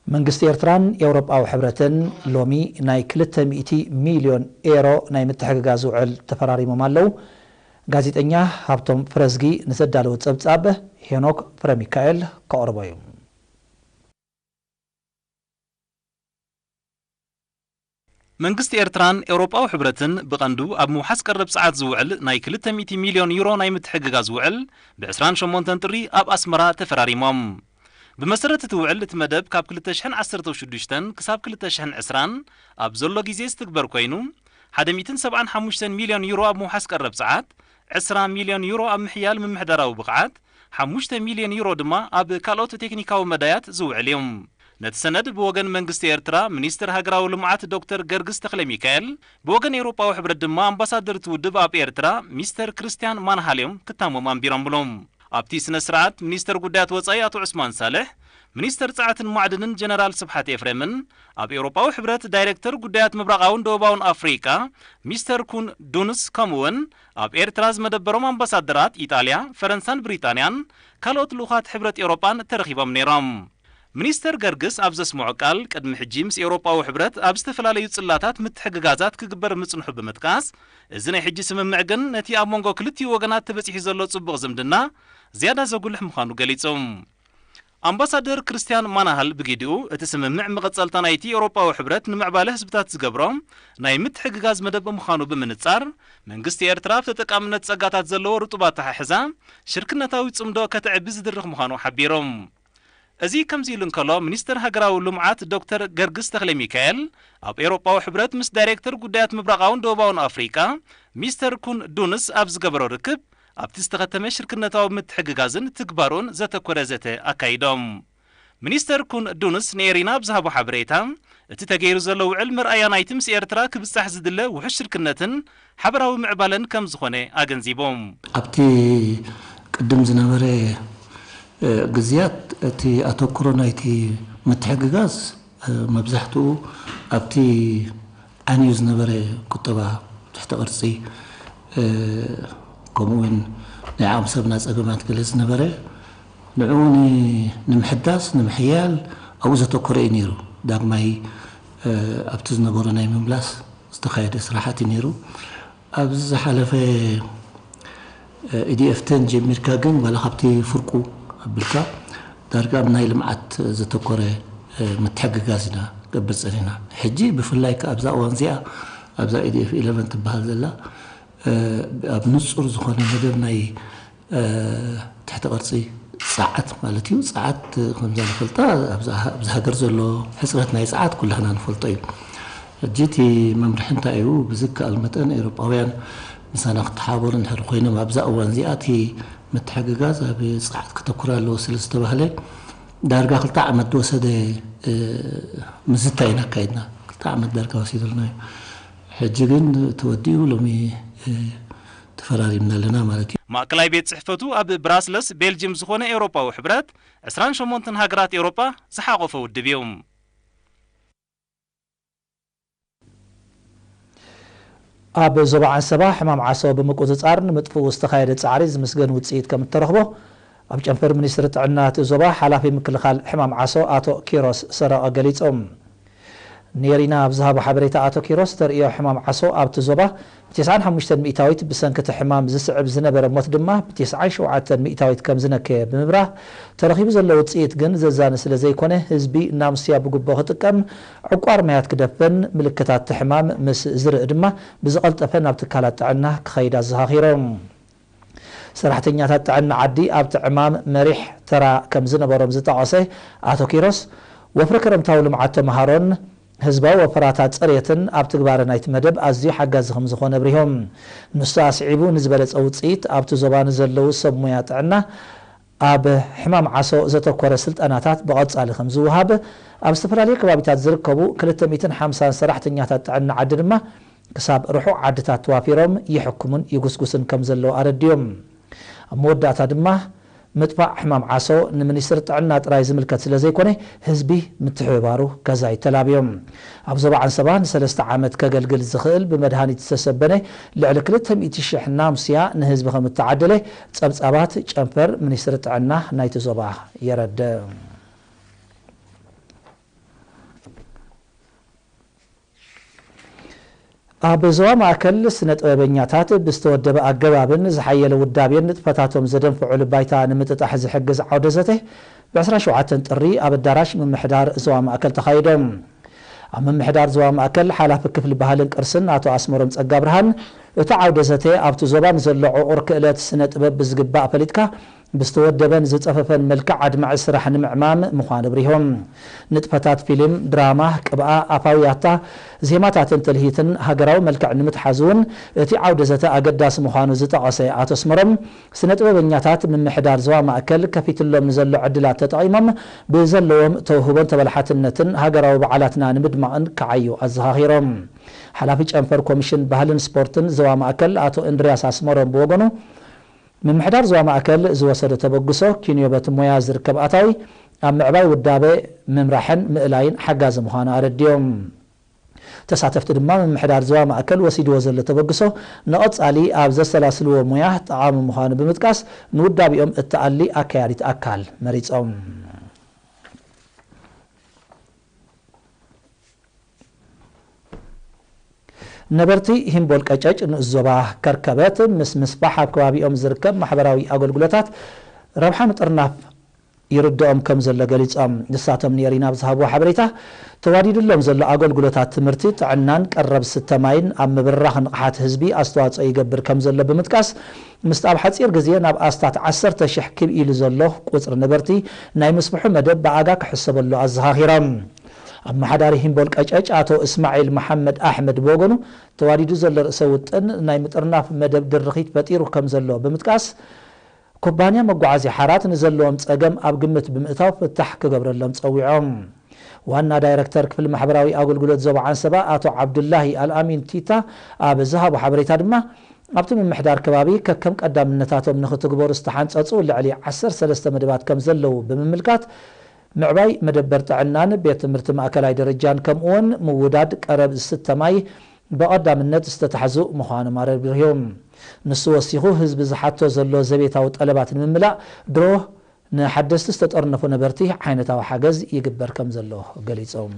መንግስቲ ኤርትራን ኤውሮጳዊ ሕብረትን ሎሚ ናይ ክልተ ሚእቲ ሚልዮን ኤሮ ናይ ምትሕግጋዝ ውዕል ተፈራሪሞም ኣለዉ። ጋዜጠኛ ሃብቶም ፍረዝጊ ንዘዳለወ ጸብጻብ ሄኖክ ፍረሚካኤል ከቕርቦ እዩ። መንግስቲ ኤርትራን ኤውሮጳዊ ሕብረትን ብቐንዱ ኣብ ምውሓስ ቀረብ ጸዓት ዝውዕል ናይ ክልተ ሚእቲ ሚልዮን ዩሮ ናይ ምትሕግጋዝ ውዕል ብ ዕስራን ሸሞንተን ጥሪ ኣብ ኣስመራ ተፈራሪሞም። ብመሰረት እቲ ውዕል፣ እቲ መደብ ካብ ክልተ ሽሕን ዓሰርተ ሽዱሽተን ክሳብ ክልተ ሽሕን ዕስራን ኣብ ዘሎ ግዜ ዝትግበር ኮይኑ፣ ሓደ ሚእትን ሰብዓን ሓሙሽተን ሚልዮን ዩሮ ኣብ ምውሓስ ቀረብ ጸዓት፣ ዕስራ ሚልዮን ዩሮ ኣብ ምሕያል ምምሕዳራዊ ብቕዓት፣ ሓሙሽተ ሚልዮን ዩሮ ድማ ኣብ ካልኦት ቴክኒካዊ መዳያት ዝውዕል እዩ። ነቲ ሰነድ ብወገን መንግስቲ ኤርትራ ሚኒስትር ሃገራዊ ልምዓት ዶክተር ገርግስ ተኽለሚካኤል፣ ብወገን ኤውሮጳዊ ሕብረት ድማ ኣምባሳደር እቲ ውድብ ኣብ ኤርትራ ሚስተር ክርስትያን ማንሃል እዮም ክታሞም ኣንቢሮምሉ። ኣብቲ ስነ ስርዓት ሚኒስተር ጉዳያት ወጻኢ ኣቶ ዑስማን ሳልሕ፣ ሚኒስተር ጸዓትን ማዕድንን ጀነራል ስብሓት ኤፍሬምን፣ ኣብ ኤውሮጳዊ ሕብረት ዳይሬክተር ጉዳያት ምብራቓውን ደቡባውን ኣፍሪቃ ሚስተር ኩን ዱንስ፣ ከምኡ'ውን ኣብ ኤርትራ ዝመደበሮም ኣምባሳደራት ኢጣልያ፣ ፈረንሳን ብሪጣንያን ካልኦት ልኡኻት ሕብረት ኤውሮጳን ተረኺቦም ነይሮም። ሚኒስተር ገርግስ ኣብ ዘስምዖ ቃል፣ ቅድሚ ሕጂ ምስ ኤውሮጳዊ ሕብረት ኣብ ዝተፈላለዩ ጽላታት ምትሕግጋዛት ክግበር ምጽንሑ ብምጥቃስ፣ እዚ ናይ ሕጂ ስምምዕ ግን ነቲ ኣብ መንጎ ክልቲኡ ወገናት ተበጺሑ ዘሎ ጽቡቕ ዝምድና ዝያዳ ዘጉልሕ ምዃኑ ገሊጹ። ኣምባሳደር ክርስትያን ማናሃል ብጊዲኡ፣ እቲ ስምምዕ መቐጸልታ ናይቲ ኤውሮጳዊ ሕብረት ንምዕባለ ህዝብታት ዝገብሮ ናይ ምትሕግጋዝ መደብ ምዃኑ ብምንጻር፣ መንግስቲ ኤርትራ ኣብ ተጠቃምነት ጸጋታት ዘለዎ ርጡብ ኣተሓሕዛ ሽርክነታዊ ጽምዶ ከተዕቢ ዝድርኽ ምዃኑ ሓቢሩ። እዚ ከምዚ ኢሉ እንከሎ፣ ሚኒስተር ሃገራዊ ልምዓት ዶክተር ገርግስ ተኽለሚካኤል፣ ኣብ ኤውሮጳዊ ሕብረት ምስ ዳይሬክተር ጉዳያት ምብራቓውን ደቡባውን ኣፍሪቃ ሚስተር ኩን ዱንስ ኣብ ዝገበሮ ርክብ፣ ኣብቲ ዝተኸተመ ሽርክነታዊ ምትሕግጋዝን ትግባሩን ዘተኮረ ዘተ ኣካይዶም። ሚኒስተር ኩን ዱንስ ንኤሪና ኣብ ዝሃቦ ሓበሬታ፣ እቲ ተገይሩ ዘሎ ውዕል መርኣያ ናይቲ ምስ ኤርትራ ክብጻሕ ዝድለ ውሑስ ሽርክነትን ሓበራዊ ምዕባለን ከም ዝኾነ ኣገንዚቦም። ኣብቲ ቅድም ዝነበረ፣ እ፣ ግዝያት እቲ ኣተኩሮ ናይቲ ምትሕግጋዝ፣ እ፣ መብዛሕትኡ ኣብቲ ዓንዩ ዝነበረ ቁጠባ ትሕተ ቅርጺ፣ እ፣ ከምኡ እውን ናይ ዓቕሚ ሰብና ጸገማት ገለ ዝነበረ፣ ንዕኡ ን-፣ ንምሕዳስ፣ ንምሕያል ኣብኡ ዘተኮረ እዩ ነይሩ። ዳግማይ፣ እ፣ ኣብቲ ዝነበሮ ናይ ምምላስ ዝተኻየደ ስራሓት እዩ ነይሩ። ኣብዚ ዝሓለፈ፣ እ፣ ኢዲኤፍ ቴን ጀሚርካ ግን ዋላ ካብቲ ፍርቁ ኣቢልካ ዳርጋ ኣብ ናይ ልምዓት ዘተኮረ፣ እ፣ ምትሕግጋዝ ኢና ገብር ጸኒሕና። ሕጂ ብፍላይ ከኣ ኣብዛ እዋን እዚኣ ኣብዛ ኢዲኤፍ ኢለቨን ትበሃል ዘላ፣ እ፣ ኣብ ንጹር ዝኾነ መደብ ናይ፣ እ፣ ትሕቲ ቅርጺ ጸዓት ማለት እዩ። ጸዓት ከምዛ ንፈልጣ ኣብዛ፣ ኣብዛ ሃገር ዘሎ ሕጽረት ናይ ጸዓት ኩላህና ንፈልጦ እዩ። ሕጂ እቲ መምርሒ እንታይ እዩ? ብዝከኣል መጠን ኤውሮጳውያን ምሳና ክተሓባበሩ እንድሕር ኮይኖም ኣብዛ እዋን እዚኣ እቲ ምትሕግጋዝ ኣብ ጸዓት ከተኩር ኣለዎ ስለ ዝተባህለ ዳርጋ ክልተ ዓመት ዝወሰደ፣ እ፣ ምዝታይ ኢና ኣካይድና። ክልተ ዓመት ዳርጋ ወሲዱልና እዩ። ሕጂ ግን ተወዲኡ ሎሚ፣ እ፣ ተፈራሪምና ኣለና ማለት እዩ። ማእከላይ ቤት ጽሕፈቱ ኣብ ብራስለስ ቤልጅየም ዝኾነ ኤውሮጳዊ ሕብረት፣ ዕስራን ሸሞንተን ሃገራት ኤውሮጳ ዝሓቖፈ ውድብ እዩ። ኣብ ዞባ ዓንሰባ ሕማም ዓሶ ብምቁጽጻር ንምጥፍኡ ዝተኻየደ ጻዕሪ ዝምስገን ውጽኢት ከም እተረኽቦ ኣብ ጨንፈር ሚኒስትሪ ጥዕና እቲ ዞባ ሓላፊ ምክልኻል ሕማም ዓሶ ኣቶ ኪሮስ ሰረቐ ገሊጾም። ኔሪና ኣብ ዝሃቦ ሓበሬታ ኣቶ ኪሮስ፣ ተርእዮ ሕማም ዓሶ ኣብቲ ዞባ ብ ተስዓን ሓሙሽተን ሚእታዊት፣ ብሰንኪ እቲ ሕማም ዝስዕብ ዝነበረ ሞት ድማ ብ ተስዓን ሸውዓተን ሚእታዊት ከም ዝነከየ ብምብራህ፣ ተረኺቡ ዘሎ ውጽኢት ግን ዘዛኒ ስለ ዘይኮነ፣ ህዝቢ ናምስያ ብግቡእ ክጥቀም፣ ዕቋር ማያት ክደፍን፣ ምልክታት እቲ ሕማም ምስ ዝርኢ ድማ ብዝቐልጠፈ ናብ ትካላት ጥዕና ክኸይድ ኣዘኻኺሮም። ሰራሕተኛታት ጥዕና ዓዲ ኣብቲ ዕማም መሪሕ ተራ ከም ዝነበሮም ዝጠቐሰ ኣቶ ኪሮስ፣ ወፍሪ ክረምታዊ ልምዓት ተምሃሮን ህዝባዊ ወፈራታት ጽሬትን ኣብ ትግባረ ናይቲ መደብ ኣዝዩ ሓጋዚ ከም ዝኾነ ኣብሪሆም። ንሱ ኣስዒቡ፣ ንዝበለጸ ውጽኢት ኣብቲ ዞባ ንዘለዉ ሰብ ሞያ ጥዕና ኣብ ሕማም ዓሶ ዘተኮረ ስልጠናታት ብቐጻሊ ከም ዝወሃብ፣ ኣብ ዝተፈላለዩ ከባቢታት ዝርከቡ ክልተ ሚእትን ሓምሳን ሰራሕተኛታት ጥዕና ዓዲ ድማ ክሳብ ርሑቕ ዓድታት ተዋፊሮም ይሕክሙን ይጉስጉስን ከም ዘለዉ ኣረዲኦም። ኣብ መወዳእታ ድማ፣ ምጥፋእ ሕማም ዓሶ ንሚኒስትሪ ጥዕና ጥራይ ዝምልከት ስለ ዘይኮነ፣ ህዝቢ ምትሕብባሩ ከዛይድ ተላብዮም። ኣብ ዞባ ዓንሰባ ንሰለስተ ዓመት ከገልግል ዝኽእል ብመድሃኒት ዝተሰበነ ልዕሊ ክልተ ሚእቲ ሽሕ ናምስያ ንህዝቢ ከም እተዓደለ ጸብጻባት ጨንፈር ሚኒስትሪ ጥዕና ናይቲ ዞባ የረድእ። ኣብ ዞባ ማእከል ስነ ጥበበኛታት ብዝተወደበ ኣገባብን ዝሓየለ ውዳቤን ንጥፈታቶም ዘደንፍዑሉ ባይታ ንምጥጣሕ ዝሕግዝ ዓውደ ዘተ ብ ዕስራን ሸውዓተን ጥሪ ኣብ ኣዳራሽ ምምሕዳር ዞባ ማእከል ተኻይዶም። ኣብ ምምሕዳር ዞባ ማእከል ሓላፊ ክፍሊ ባህልን ቅርስን ኣቶ ኣስመሮም ጸጋብርሃን፣ እቲ ዓውደ ዘተ ኣብቲ ዞባ ንዘሎ ዕቑር ክእለት ስነ ጥበብ ብዝግባእ ፈሊጥካ ብዝተወደበን ዝጸፈፈን መልክዕ ኣድማዒ ስራሕ ንምዕማም ምዃኑ ኣብሪሆም። ንጥፈታት ፊልም፣ ድራማ፣ ቅብኣ፣ ኣፋዊ ያታ፣ ዜማታትን ትልሂትን ሃገራዊ መልክዕ ንምትሓዝ እውን እቲ ዓውደ ዘተ ኣገዳሲ ምዃኑ ዝጠቐሰ ኣቶ ኣስመሮም፣ ስነ ጥበበኛታት ምምሕዳር ዞባ ማእከል ከፊትሎም ንዘሎ ዕድላት ተጠቒሞም ብዘለዎም ተውህቦን ተበላሓትነትን ሃገራዊ በዓላትና ንምድማቕን ክዓዩ ኣዘኻኺሮም። ሓላፊ ጨንፈር ኮሚሽን ባህልን ስፖርትን ዞባ ማእከል ኣቶ እንድርያስ ኣስመሮም ብወገኑ፣ ምምሕዳር ዞባ ማእከል ዝወሰዶ ተበግሶ ኪንዮ በቲ ሞያ ዝርከብ ኣታዊ ኣብ ምዕባይ ውዳበ ምምራሕን ምእላይን ሓጋዚ ምዃኑ ኣረዲኦም። ተሳተፍቲ ድማ ምምሕዳር ዞባ ማእከል ወሲድዎ ዘሎ ተበግሶ ንቐጻሊ ኣብ ዘሰላስልዎ ሞያ ጠቓሚ ምዃኑ ብምጥቃስ፣ ንውዳቢኦም እተኣሊ ኣካያዲት ኣካል መሪጾም። ነበርቲ ሂምቦል ቀጨጭ ንኡስ ዞባ ከርከበት ምስ ምስፋሕ ኣብ ከባቢኦም ዝርከብ ማሕበራዊ ኣገልግሎታት ረብሓ ምጥርናፍ ይርድኦም ከም ዘሎ ገሊጾም። ንሳቶም ንኤሪና ኣብ ዝሃብዎ ሓበሬታ፣ ተዋዲዱሎም ዘሎ ኣገልግሎታት ትምህርቲ፣ ጥዕናን ቀረብ ስተ ማይን ኣብ ምብራኽ ንቕሓት ህዝቢ ኣስተዋጽኦ ይገብር ከም ዘሎ ብምጥቃስ፣ ምስቲ ኣብ ሓጺር ግዜ ናብ ኣስታት ዓሰርተ ሽሕ ክብ ኢሉ ዘሎ ቁጽሪ ነበርቲ ናይ ምስፍሑ መደብ ብኣጋ ክሕሰበሉ ኣዘኻኺሮም። ኣመሓዳሪ ሂምቦል ቀጨጭ ኣቶ እስማዒል መሓመድ ኣሕመድ ብወገኑ፣ ተዋዲዱ ዘሎ ርእሰ ውጥን ናይ ምጥርናፍ መደብ ድርኺት ፈጢሩ ከም ዘሎ ብምጥቃስ፣ ኩባንያ መጓዓዝያ ሓራት ንዘለዎም ጸገም ኣብ ግምት ብምእታው ፍታሕ ክገብረሎም ጸዊዖም። ዋና ዳይረክተር ክፍሊ ማሕበራዊ ኣገልግሎት ዞባ ዓንሰባ ኣቶ ዓብዱላሂ ኣልኣሚን ቲታ ኣብ ዝሃቦ ሓበሬታ ድማ፣ ኣብቲ ምምሕዳር ከባቢ ከከም ቀዳምነታቶም ንክትግበሩ ዝተሓንጸጹ ልዕሊ ዓሰርተ ሰለስተ መደባት ከም ዘለዉ ብምምልካት፣ ምዕባይ መደበር ጥዕናን ቤት ትምህርቲ ማእከላይ ደረጃን ከምኡውን ምውዳድ ቀረብ ዝስተ ማይ ብቐዳምነት ዝተታሕዙ ምዃኖም ኣረብርዮም። ንሱ ወሲኹ፣ ህዝቢ ዝሓቶ ዘሎ ዘቤታዊ ጠለባት ንምምላእ ድሮ ንሓደስቲ ዝተጠርነፉ ነበርቲ ዓይነታዊ ሓገዝ ይግበር ከም ዘሎ ገሊጾም።